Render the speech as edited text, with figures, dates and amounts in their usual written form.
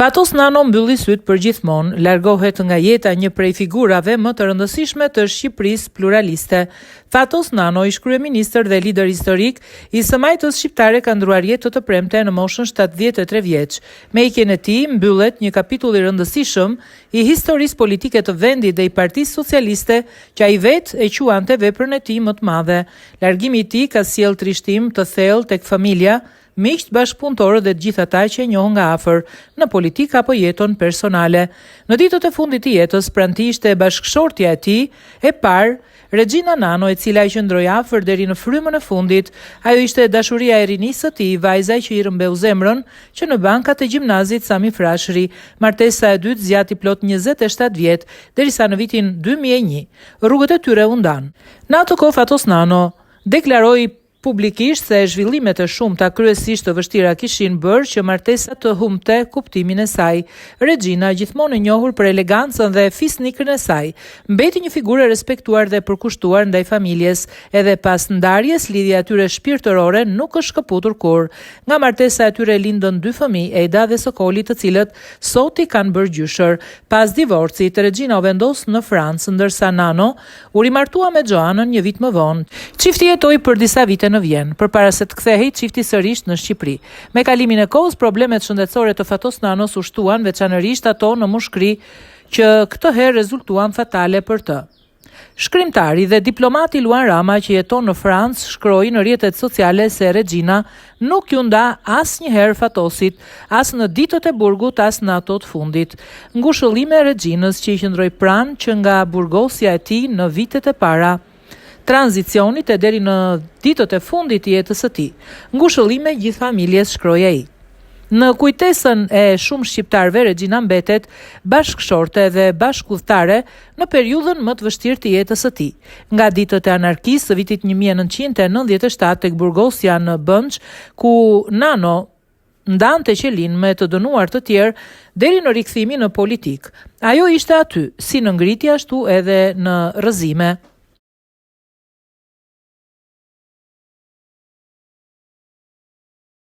Fatos Nano mbylli sytë përgjithmonë, largohet nga jeta një prej figurave më të rëndësishme të Shqipërisë pluraliste. Fatos Nano, ish-kryeministër dhe lider historik i së majtës shqiptare ka ndërruar jetë të premten në moshën 73 vjeç. Me ikjen e tij mbyllet një kapitull i rëndësishëm i historisë politike të vendit dhe i Partisë Socialiste që ai vetë e quante veprën e tij më të madhe. Largimi i tij ka sjellë trishtim të thellë tek familja, miqtë, bashkëpunëtorët dhe të gjithë ata që e njohën nga afër, në politikë apo jetën personale. Në ditët e fundit të jetës, pranë tij ishte bashkëshortja e tij e parë, Rexhina Nano, e cila i qëndroi afër deri në frymën e fundit. Ajo ishte dashuria e rinisë së tij, vajza që i rrëmbeu zemrën që në bankat e gjimnazit Sami Frashëri. Martesa e dytë zgjati plot 27 vjet, derisa në vitin 2001, rrugët e tyre u ndanë. Në atë kohë Fatos Nano deklaroi publikisht se zhvillimet e shumta, kryesisht të vështira kishin bërë që martesa të humbte kuptimin e saj. Rexhina, gjithmonë e njohur për elegancën dhe fisnikërinë e saj, mbeti një figurë e respektuar dhe e përkushtuar ndaj familjes. Edhe pas ndarjes, lidhja e tyre shpirtërore nuk është shkëputur kurrë. Nga martesa e tyre lindën dy fëmijë, Eda dhe Sokoli, të cilët sot i kanë bërë gjyshër. Pas divorcit, Rexhina u vendos në Francë, ndërsa Nano U rimartua me Xhoanën një vit më vonë. Çifti jetoi për disa vite në Vjenë, përpara se të kthehej çifti sërish në Shqipëri. Me kalimin e kohës, problemet shëndetësore të Fatos Nanos u shtuan, veçanërisht ato në mushkëri, që këtë herë rezultuan fatale për të. Shkrimtari dhe diplomati Luan Rama që jeton në Francë shkroi në rrjetet sociale se Rexhina nuk iu nda asnjëherë Fatosit, as në ditët e burgut, as në ato të fundit. Ngushëllime Rexhinës që i qëndroi pranë që nga burgosja e tij në vitet e para tranzicionit e deri në ditët e fundit të jetës së tij. Ngushëllime gjithë familjes, shkroi ai. Në kujtesën e shumë shqiptarëve, Rexhina mbetet bashkëshorte dhe bashkudhëtare në periudhën më të vështirë të jetës së tij. Nga ditët e anarkisë së vitit 1997 tek burgosja në Bënç, ku Nano ndante qelinë me të dënuar të tjerë deri në rikthimin në politikë. Ajo ishte aty, si në ngritje ashtu edhe në rrëzime.